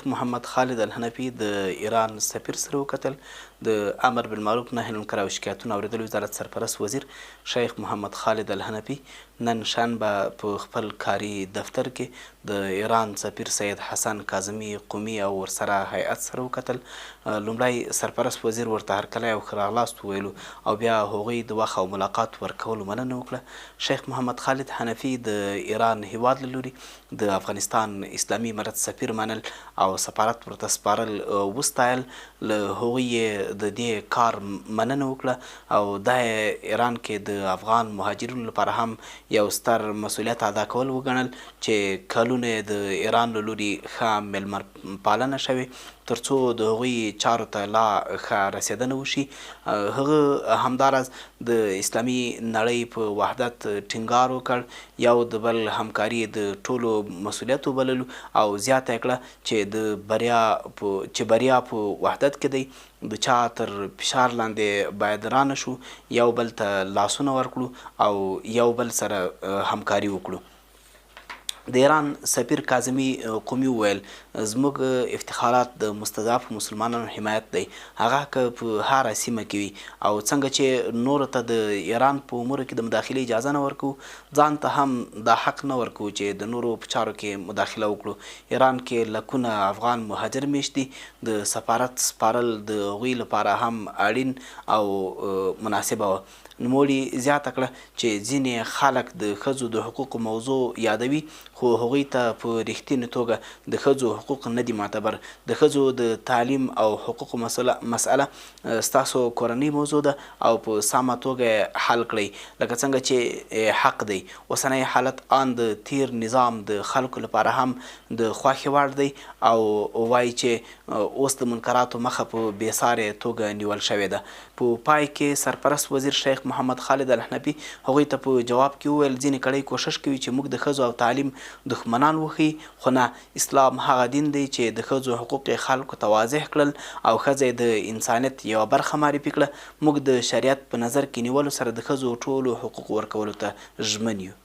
محمد خالد الحنفي د ایران سفیر سره وکتل. د امر بالمعروف نهی المنکر او شکایتونو اورېدلو وزارت سرپرست وزیر شیخ محمد خالد الحنفي نن شنبه په خپل کاري دفتر کې د ایران سفیر سید حسن کاظمي قمي او ورسره هیئت سره وکتل. لومړی سرپرست وزیر ورته هرکلی او ښه راغلاست وویلو او بیا هغوی د وخت او ملاقات ورکولو مننه وکړه. شیخ محمد خالد حنفي د ایران هیواد له لوري د افغانستان اسلامي امارت سفیر منل او سفارت ورته سپارل وستایل، له هغوی یې د دې کار مننه وکړه او دا یې ایران کې د افغان مهاجرینو لپاره هم یو ستر مسوولیت ادا کول وګڼل چې کلونه یې د ایران له لوري ښه مېلمه پالنه شوې ترڅو د هغوی چارو ته لا ښه رسېدنه وشي. هغه همداراز د اسلامي نړۍ په وحدت ټینګار وکړ، یو د بل همکاري یې د ټولو مسوولیت وبللو او زیاته یې کړه چې د بریا په چې بریا په وحدت کې دی، د چا تر فشار لاندې باید رانه شو، یو بل ته لاسونه ورکړو او یو بل سره همکاري وکړو. د ایران سفیر کاظمي قمي وویل، زموږ افتخارات د مستضعفو مسلمانانو حمایت دی، هغه که په هره سیمه کې وي او څنګه چې نورو ته د ایران په امورو کې د مداخلې اجازه نه ورکوو، ځان ته هم دا حق نه ورکوو چې د نورو په چارو کې مداخله وکړو. ایران کې لکونه افغان مهاجر مېشت دي، د سفارت سپارل د هغوی لپاره هم اړین او مناسبه وه. نوموړي زیاته کړه چې ځینې خلک د ښځو د حقوقو موضوع یادوي خو هغوی ته په رښتینې توګه د ښځو حقوق نه دي معتبر، د ښځو د تعلیم او حقوقو مسئله ستاسو کورنۍ موضوع ده او په سمه توګه یې حل کړئ لکه څنګه چې یې حق دی. اوسنی حالت آن د تیر نظام د خلکو لپاره هم د خوښې وړ دی او وایي چې اوس د منکراتو مخه په بې سارې توګه نیول شوې ده. په پای کې سرپرست وزیر شیخ محمد خالد الحنفي هغوی ته په جواب کې وویل، ځینې کړۍ کوښښ کوي چې موږ د ښځو او تعلیم دښمنان وښيي، خو نه، اسلام هغه دین دی چې د ښځو حقوق یې خلکو ته واضح کړل او ښځه یې د انسانیت یوه برخه معرفي کړه، موږ د شریعت په نظر کې نیولو سره د ښځو ټولو حقوقو ورکولو ته ژمن یو.